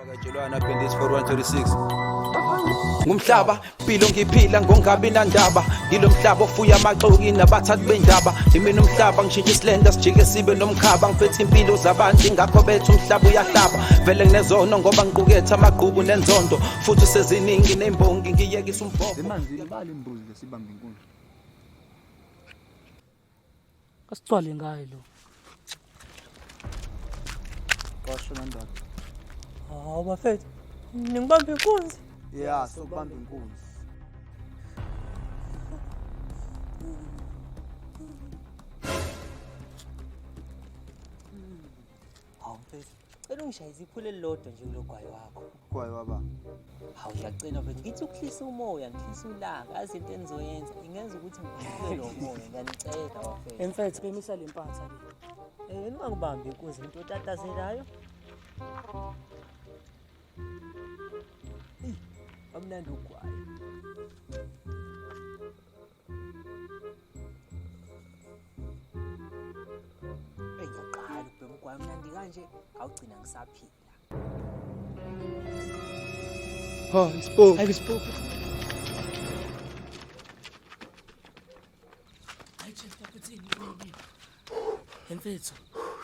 Bakatshelwana Appendix 4136. Ngumhlaba impilo ngiphila ngongabi nandaba, ngilo mhlaba ofuya amaxoki nabathathi bendaba. Imina umhlaba ngishintsha isilenda sijike sibe nomkhaba, ngiphethe impilo zabantu ingakho bethu umhlaba uyahlaba. Vele nginezono ngoba ngiqukethe amagqubu nenzondo, futhi seziningi nembongi ngiyekisa umbhobho. Emanzini bala imbuzi lesibamba inkunzi. Kasicwale ngayo lo. Kwasho nandaba. Hawu bafethu, ningibamba inkunzi. Yeah, sokubamba inkunzi. Hawu mfethu, cela ungishayise iphula elilodwa nje kulo gwayi wakho. Gwayi waba. Hawu ngiyacela mfethu, ngithi ukuhlisa umoya, ngihlisa ulaka, yazi into enizoyenza ingenza ukuthi ngikhuphuke lo moya, ngiyanicela bafethu. Emfethu bemisa le mpatha le. Eh ningangibambi inkunzi into otatazelayo. Eyi, amnandi ugwayi. Eyi ngiyaqala ukubhema ugwayi omnandi kanje, ngawugcina ngisaphila. Ha, isipoki. Hayi isipoki. Hayi Chester kuthini kubi. Emfethu,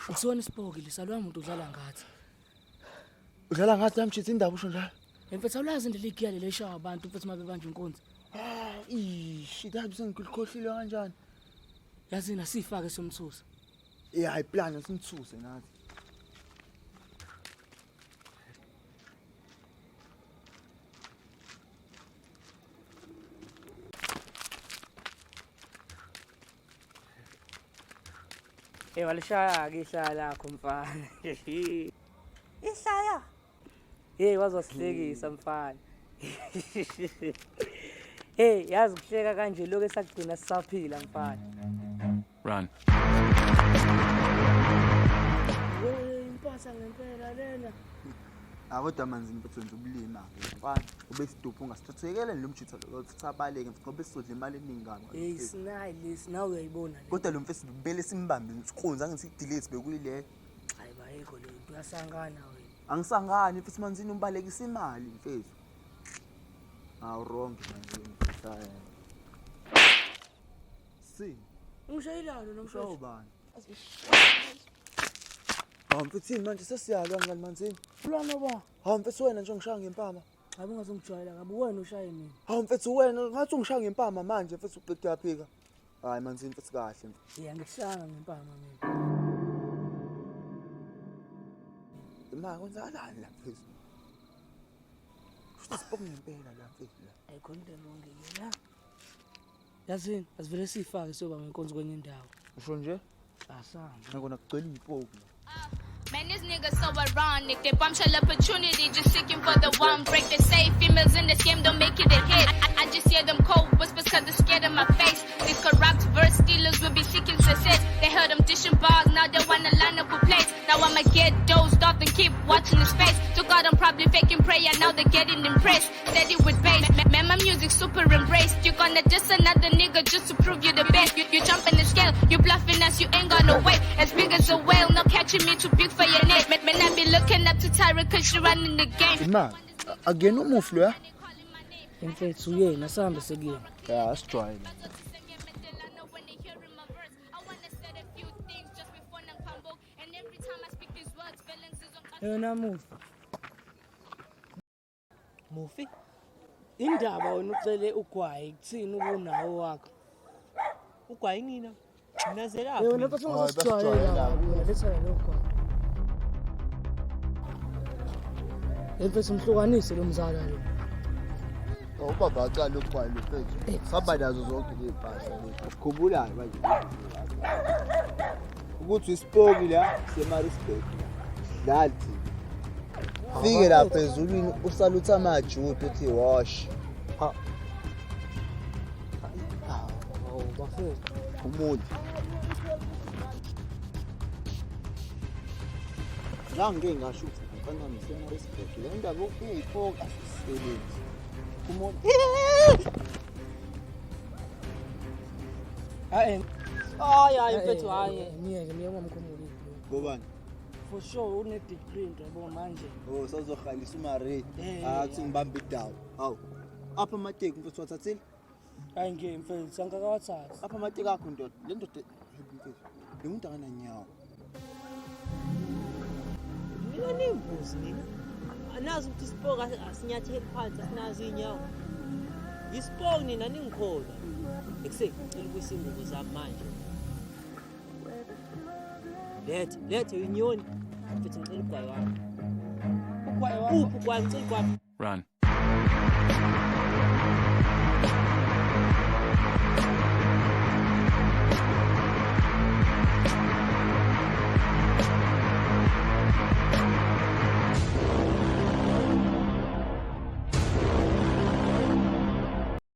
ukusona isipoki lesalwa umuntu udlala ngathi. Udlala ngathi namjitha indaba usho njalo. Emfethu awulazi indlela igiya leli eshawa abantu mfethu uma bebanjwa inkunzi. Ah, ish, dabi sengikhohlile kanjani? Yazi nasifake somthusa. Yeah, i plan simthuse nathi. Hey walishaya-ke ihlaya lakho mfana. Ihlaya? Hey wazwasihlekisa mfana. Hey yazi kuhleka kanje lokho esakugcina sisaphila mfana. Run. Wey impatha ngempela lena. Ah kodwa manzi mfethu wenza ubulima ke mfana. Ube siduphu ungasithathekele lo mjitha lo sabaleke mfethu ngoba sizodla imali eningi kabi. Hey sinayi lesi nawe uyayibona le. Kodwa lo mfethu bele simbambe inkunzi angithi idelete bekuyile. Hayi bayikho le nto uyasangana wena. Angisangani mfethu manzini umbalekisa imali mfethu. Awu wrong manzini mfethu. Hayi. Si. Ungishayelani lo Ushawo mfethu? bani? Hawu mfethu yini manje sesiyalwa ngani manzini? Ulwana ba? Hawu mfethu wena nje ungishaya ngempama. Hayi ungazongijwayela kabi wena ushaye mina. Hawu mfethu wena ngathi ungishaya ngempama manje mfethu uqeda uyaphika. Hayi manzini mfethu kahle mfethu. Yeah ngikushaya ngempama mina. Ma kwenzakalani la mfethu? Kusho isipoki ngempela la mfethu la. Ayikho into elungile la. Yazini asivele sifake siyoba ngenkonzo kwenye indawo. Usho nje? Asambe. Ngakona kugcwele izipoki la. Man, these niggas so ironic. They bombshell opportunity, just seeking for the one break. They say females in this game don't make it a hit. I just hear them cold whispers cause they're scared of my face. These corrupt verse stealers will be seeking success. They heard them dishing bars, now they wanna line up with plates. Now I'ma get dozed off and keep watching the space. Took out I'm probably faking prayer, now they're getting impressed. Steady with bass. Man, my music super embraced. You gonna diss another nigga just to prove you the best. You jumping the scale, you bluffing us, you ain't gonna wait. As big as a whale, no catching me too big for your neck. Man, I be looking up to Tyra cause she running the game. Ma, akuyena umufi lo ya? Mfethu uyena asambe sekuyena. Ya, asijwayele. Yona mufi. Mufi? Indaba wena ucele ugwayi kuthini ukunawo wakho. Ugwayi nina? Nginazelaphi? Yona mina? mfethu Hayi, ungazosijwayela basijwayela. kabi letha lo gwayi. Mfethu mhlukanise lo mzala lo. Ubaba aqala ukugwala lo mfethu. Saba nazo zonke ley'mpahla lezi. Khumbulayo manje. Ukuthi isipoki la seMaritzburg la. Dlali thina. Fike lapha ezulwini usalutha amajuda uthi wash. Ha. Hawu bafethu. Umuntu. La ngike ngasho ukuthi mfana wami seMaritzburg le ndaba yokuyipoki asisebenzi. Umuntu Hayi Hayi hayi mfethu hayi. Miyeke miyeke ungamkhumuli. ngobani? For sure une-degree nto yabo manje. Oh, sawuzohalisa uMarie. Eh, Athi ngibambe idawo. Hawu. Apha amateki mfethu wathathile? Hayi nge mfethu angikakawathathi. Apha amateki akho ndoda. Le ndoda hayi mfethu. Le muntu akananyawo. Mina nimbuzi nina. Anazi ukuthi isipoki asinyatheli phansi asinazo iy'nyawo. Isipoki nina ningikholwa. Ekuse ngicela ukuyisa iy'ngubo zami manje. Letha, letha inyoni. Mfethu ngicela ugwayi wakho. Ugwayi wakho. Uphi ugwayi? Ngicela ugwayi. Run.